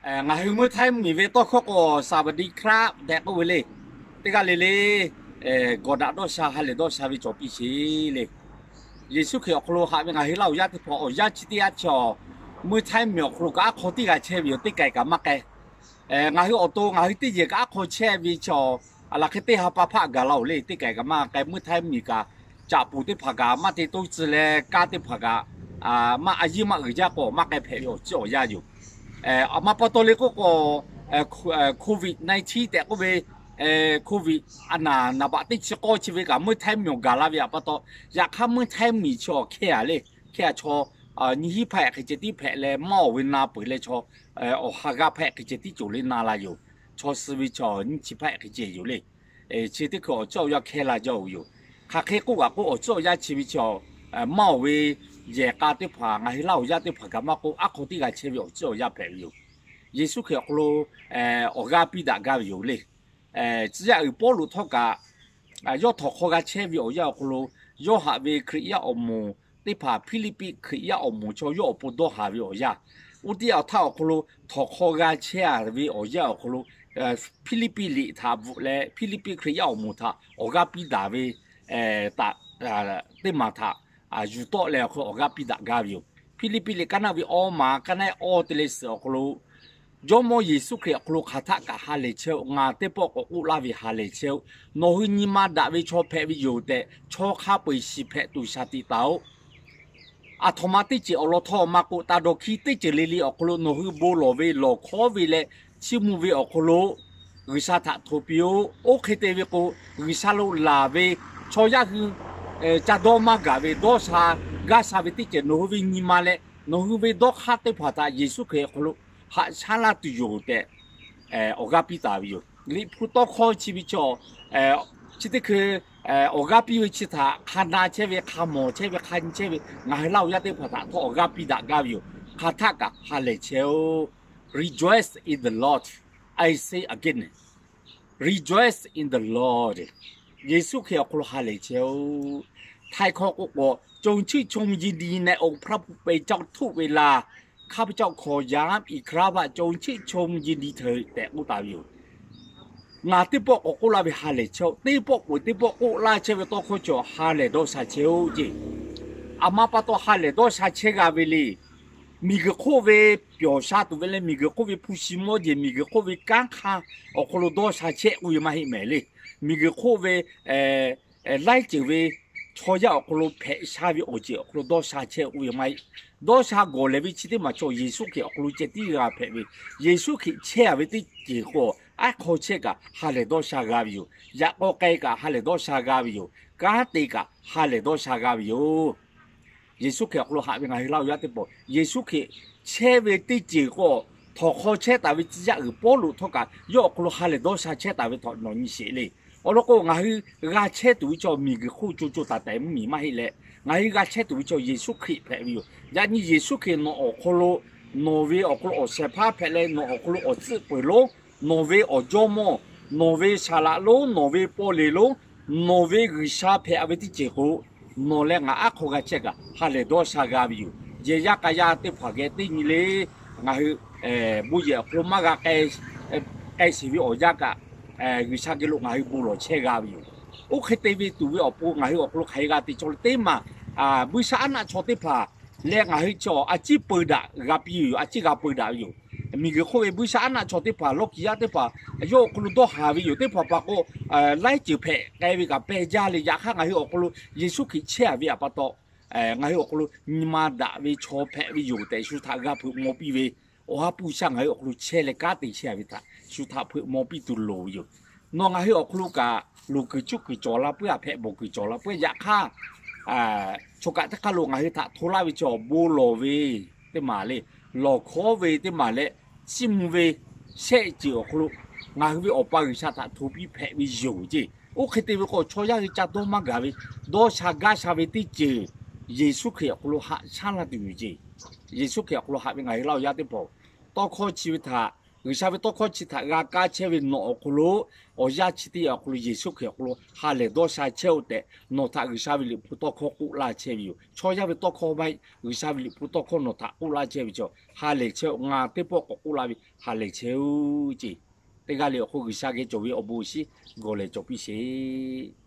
Ngaˬ hui มื้อไทย miˬ ve tawˇ hkawˇ k'o, สวัสดีครับ tehꞈ k'oˆ ve le. Teˇ g'aˇ le le, gawˬ daꞈ dawˇ sha, ha lehˬ dawˇ sha ve cawˬ piˇ sheˍ le. Yeˍsuˆ Hkriꞈ awˬ hk'aw lo haꞈ ve ngaˬ hui Laˇ huˍ yaˇ teˇ hpaˍ awˬ yanˇ chi teˇ yanˇ chaw, มื้อไทย miˬ awˬ hk'aw lo kaꞈ aˉ hk'aw teˇ g'a chehˇ ve yoˬ, teˇ k'ai kaꞈ maˇ k'ai. Ngaˬ hui awˬ to ngaˬ hui teˇ yehˬ kaꞈ aˉ hk'aw chehˇ ve chaw, a laˬ hk'e teˇ ha pa hpaˆ gaˬ la-oˬ le, teˇ k'ai kaꞈ maˇ k'ai. มื้อไทย miˬ kaꞈ, caꞈ poˍ teˇ hpaˍ kaꞈ, maˇ te toˇ tcuh leh kaˇ teˇ hpaˍ kaꞈ, maˇ a yiˇ maˇ uiˍ jaˇ k'o, maˇ k'ai hpehꞈ ve awˬ ciˉ awˬ yanˇ yoˬ. A ma pa taw le k'oˆ k'o, COVID nineteen tehꞈ k'oˆ ve, COVID a naˍ naˍ baꞈ teˇ chi k'awˇ chi ve kaꞈ มื้อไทย miˬ awˬ gaˬ la ve aꞈ pa taw, yaꞈ hk'aˇ มื้อไทย miˬ chi awˬ hkehˇ a le, hkehˇ a chaw, nyiˇ hiˉ hpaˆ ehˉ hk'e ceh tiˉ hpehꞈ leh maˇ awˬ ve na peuˬ leh chaw, awˬ ha g'aˇ hpaˆ ehˉ hk'e ceh tiˉ cawˬ le na la yoˬ. Chaw suh ve chaw nyiˇ chi hpaˆ ehˉ hk'e ceh yoˬ le. Chi teˇ hkui awˬ ciˉ awˬ yanˇ hkehˇ la jaˇ-oˬ yoˬ. Hk'aˬ hk'e k'oˆ kaꞈ k'o, awˬ ciˉ awˬ yanˇ chi ve chaw, maˇ awˬ ve yehˬ k'a teˇ hpaˍ ngaˬ hui Laˇ huˍ yaˇ teˇ hpaˍ kaꞈ maˇ k'oˆ, aˉ hk'aw teˇ g'a chehˇ ve awˬ ciˉ awˬ yanˇ hpehꞈ ve yoˬ. Yeˍsuˆ Hkriꞈ awˬ hk'aw lo awˬ g'aˇ piˇ daꞈ gaˇ ve yoˬ le. Tcuh yaˇ uiˍ Pawˇluꞈ htawˇ kaꞈ, yawˇ htawnˍ hk'aw g'a chehˇ ve awˬ yanˇ awˬ hk'aw lo, yawˇ haꞈ ve Hkriꞈ yaˇ awˬ moˍ teˇ hpaˍ, Hpiˇliˇpiˆ Hkriꞈ yaˇ awˬ moˍ chaw yawˇ awˬ pon dawˇ haˍ ve awˬ yanˇ, oˇ teˇ yanˇ awˬ htaˇ awˬ hk'aw lo htawnˍ hk'aw g'a chehˇ a ve awˬ yanˇ awˬ hk'aw lo, Hpiˇliˇpiˆ liꞈ htaꞈ bvuhꞈ leh, Hpiˇliˇpiˆ Hkriꞈ yaˇ awˬ moˍ htaꞈ awˬ g'aˇ piˇ daꞈ ve, taꞈ, teˇ maˬ htaꞈ yuˬ tawˆ leh awˬ hk'aw lo awˬ g'aˇ piˇ daꞈ gaˇ ve yoˬ. Hpiˇliˇpiˆ liꞈ kaˉ naˆ ve awˇ maˬ, kaˉ naˆ awˇ te leh suhˍ awˬ hk'aw lo, Jawˇmawˇ Yeˍsuˆ Hkriꞈ awˬ hk'aw lo hk'aˬ htaˆ kaꞈ ha lehˬ chehˇ-oˆ. Ngaˬ teˇ pawˆ k'awꞈ k'oˆ laˇ ve ha lehˬ chehˇ-oˆ. Nawˬ hui nyi ma daꞈ ve chaw hpehꞈ ve yoˬ tehꞈ, chaw hk'a peu-eˬ shiˍ hpehꞈ tuˬ shaˍ tiꞈ taˍ-oˆ. Aˬ htoꞈ ma teˇ ceuˬ awˬ lawn htawˇ maˇ k'oˆ, taˇ dawˇ hkiˇ teˇ ceuˬ le le awˬ hk'aw lo nawˬ hui bon lawˬ ve, lawˬ hkawˉ ve leh chiˇ mvuh ve awˬ hk'aw lo G'uiˬsha htaꞈ hto piˇ-oˆ. Oˇ hk'e te ve k'o, G'uiˬsha lo laˬ ve chaw yaˇ hui ca dawˇ maˇ gaˬ ve, dawˇ sha gaˇ sha ve teˇ ceuˬ nawˬ hui ve nyi ma leh nawˬ hui ve dawˇ hk'aˇ teˇ hpaˍ htaꞈ Yeˍsuˆ Hkriꞈ awˬ hk'aw lo haꞈ shaˉ laˇ tuˬ yoˬ tehꞈ, awˬ g'aˇ piˇ taˍ ve yoˬ. Liꞈ hpu tawˇ hkawˇ chi ve chaw, chi teˇ hkui awˬ g'aˇ piˇ ve chi htaꞈ hk'a na chehˇ ve, hk'a mawˬ chehˇ ve, hk'a nyi chehˇ ve ngaˬ hui Laˇ huˍ yaˇ teˇ hpaˍ htaꞈ htawˇ awˬ g'aˇ piˇ daꞈ gaˇ ve yoˬ. Hk'aˬ htaˆ kaꞈ ha lehˬ chehˇ-oˆ. Rejoice in the Lord. I say again, rejoice in the Lord. Yeˍsuˆ Hkriꞈ awˬ hk'aw lo ha lehˬ chehˇ-oˆ. Htaiˍ hkawˇ k'oˆ k'o, จงชื่นชมยินดีในองค์พระผู้เป็นเจ้าทุกเวลา ข้าพเจ้าขอย้ำอีกครั้งว่าจงชื่นชมยินดีเถิด tehꞈ k'oˆ taˍ ve yoˬ. Ngaˬ teˇ pawˆ k'awꞈ k'oˆ laˇ ve ha lehˬ chehˇ-oˆ. Teˇ pawˆ peuˬ teˇ pawˆ k'oˆ laˇ chehˇ ve tawˇ hkawˇ chi ha lehˬ dawˇ sha chehˇ-oˆ ceˇ. Aˬ ma pa taw ha lehˬ dawˇ sha chehˇ g'a ve le. Miˬguiˬ hk'oˆ ve pyawˬ sha tuˬ ve leh, miˬguiˬ hk'oˆ ve hpu shi mawˇ jeˬ, miˬguiˬ hk'oˆ ve kanˉ hk'aˇ awˬ hk'aw lo dawˇ sha chehˇ k'oˆ ve maˇ heˆ mehˍ le. Miˬguiˬ hk'oˆ ve laiˉ ceuˬ ve chaw yaˇ awˬ hk'aw lo hpehꞈ sha ve awˬ ceuˬ awˬ hk'aw lo dawˇ sha chehˇ k'oˆ ve maˇ heˆ. Dawˇ sha gawˬ lehˬ ve chi teˇ maˬ chaw Yeˍsuˆ Hkriꞈ awˬ hk'aw lo ceh tiˉ g'a hpehꞈ ve, Yeˍsuˆ Hkriꞈ chehˇ a ve teˇ ceuˬ k'o, aˉ hk'aw chehˇ kaꞈ ha lehˬ dawˇ sha g'a ve yoˬ. Yaꞈ k'aw k'ai kaꞈ ha lehˬ dawˇ sha g'a ve yoˬ. Kanˉ te kaꞈ ha lehˬ dawˇ sha g'a ve yoˬ. Yeˍsuˆ Hkriꞈ awˬ hk'aw lo haꞈ ve ngaˬ hui Laˇ huˍ yaˇ teˇ hpaˍ, Yeˍsuˆ Hkriꞈ chehˇ ve teˇ ceuˬ k'o, htawnˍ hk'aw chehˇ taˍ ve tcuh yaˇ uiˍ Pawˇluꞈ htawˇ kaꞈ yawˇ awˬ hk'aw lo ha lehˬ dawˇ sha chehˇ taˍ ve htawꞈ nawˬ nyi sheˍ le. Awˬ lawn k'o, ngaˬ hui g'a chehˇ tuˬ ve chaw miˬguiˬ hk'oˆ co co taiˍ taiˍ mvuhˇmiˬ maˇ heˆ leh, ngaˬ hui g'a chehˇ tuˬ ve chaw Yeˍsuˆ Hkriꞈ hpehꞈ ve yoˬ. Yaꞈ nyi Yeˍsuˆ Hkriꞈ nawˬ awˬ hk'aw lo, nawˬ ve awˬ hk'aw lo awˬ shehˍ hpaˇ hpehꞈ leh, nawˬ awˬ hk'aw lo awˬ tcuhˆ peuˬ lonˉ, nawˬ ve awˬ jawˇmawˇ, nawˬ ve saˍ laꞈ lonˉ, nawˬ ve paw leˬ lonˉ, nawˬ ve G'uiˬsha hpehꞈ ve teˇ ceuˬ k'o, nawˬ leh ngaˬ aˉ hk'aw g'a chehˇ kaꞈ ha lehˬ dawˇ sha g'a ve yoˬ. Yehˬ yaˇ k'a yaˇ teˇ hpaˍ geh teˇ nyi le, ngaˬ hui bon yehˬ awˬ hk'aw lo maˇ g'a k'ai sheˍ ve awˬ yanˇ kaꞈ, G'uiˬsha geh lo ngaˬ hui bon lawˬ chehˇ g'a ve yoˬ. Oˇ hk'e te ve tuˬ ve awˬ pon ngaˬ hui awˬ hk'aw lo hk'aˬ hk'e g'a te cawˇ le teˇ maˬ, buiˇshaˆaˉnaˆ chaw teˇ hpaˍ leh ngaˬ hui chi a ciˉ peu daꞈ g'a piˇ ve yoˬ. A ciˉ g'a peu daꞈ ve yoˬ. Miˬguiˬ hk'oˆ ve buiˇshaˆaˉnaˆ chaw teˇ hpaˍ, lawˇ kiˍ yaˇ teˇ hpaˍ, yawˇ awˬ hk'aw lo dawˇ haˍ ve yoˬ. Teˇ hpaˍ hpaˍ k'o, laiˉ ceuˬ hpehꞈ k'ai ve kaꞈ peh jaˇ le. Yaꞈ hk'aˇ ngaˬ hui awˬ hk'aw lo Yeˍsuˆ Hkriꞈ chehˇ a ve aꞈ pa taw, ngaˬ hui awˬ hk'aw lo nyi ma daꞈ ve chaw hpehꞈ ve yoˬ tehꞈ shu htaꞈ g'a hpeuꞈ maw piˇ ve, Awˬ ha hpu sha ngaˬ hui awˬ hk'aw lo chehˇ leh kanˉ te chehˇ a ve htaꞈ shu htaꞈ hpeuꞈ maw piˇ tuˬ loˍ ve yoˬ. Nawˬ ngaˬ hui awˬ hk'aw lo kaꞈ loˍ kuiˬ cuˇ kuiˬ cawˬ la peuˬ, a hpehꞈ bawˬ kuiˬ cawˬ la peuˬ. Yaꞈ hk'aˇ, chaw kaꞈ teˇ hk'aˇ lo ngaˬ hui htaꞈ hto laˇ ve chaw bon lawˬ ve teˇ maˬ le, lawˬ hkawˉ ve teˇ maˬ leh chiˇ mvuh ve shehˆ ceuˬ awˬ hk'aw lo ngaˬ hui ve Awˬ pa G'uiˬsha htaꞈ hto piˇ hpehꞈ ve yoˬ ceˇ. Oˇ hk'e te ve k'o, chaw yaˇ hui ca dawˇ maˇ gaˬ ve, dawˇ sha gaˇ sha ve teˇ ceuˬ Yeˍsuˆ Hkriꞈ awˬ hk'aw lo haꞈ shaˉ laˇ tuˬ yoˬ ceˇ. Yeˍsuˆ Hkriꞈ awˬ hk'aw lo haꞈ ve ngaˬ hui Laˇ huˍ yaˇ teˇ hpaˍ, tawˇ hkawˇ chi ve htaꞈ G'uiˬsha ve tawˇ hkawˇ chi htaꞈ g'a kaˇ chehˇ ve nawˬ awˬ hk'aw lo, awˬ yanˇ chi teˇ yanˇ awˬ hk'aw lo Yeˍsuˆ Hkriꞈ awˬ hk'aw lo ha lehˬ dawˇ sha chehˇ-oˆ tehꞈ, nawˬ htaꞈ G'uiˬsha ve liꞈ hpu tawˇ hkawˇ k'oˆ laˇ chehˇ ve yoˬ. Chaw yaˇ ve tawˇ hkawˇ maˇ heˆ, G'uiˬsha ve liꞈ hpu tawˇ hkawˇ nawˬ htaꞈ k'oˆ laˇ chehˇ ve chaw ha lehˬ chehˇ-oˆ. Ngaˬ teˇ pawˆ k'awꞈ k'oˆ laˇ ve ha lehˬ chehˇ-oˆ ceˇ. Teˇ g'aˇ le awˬ hk'oˆ G'uiˬsha geh cawˬ ve awˬ bon awˬ shinˉ gawˬ lehˬ cawˬ piˇ sheˍ.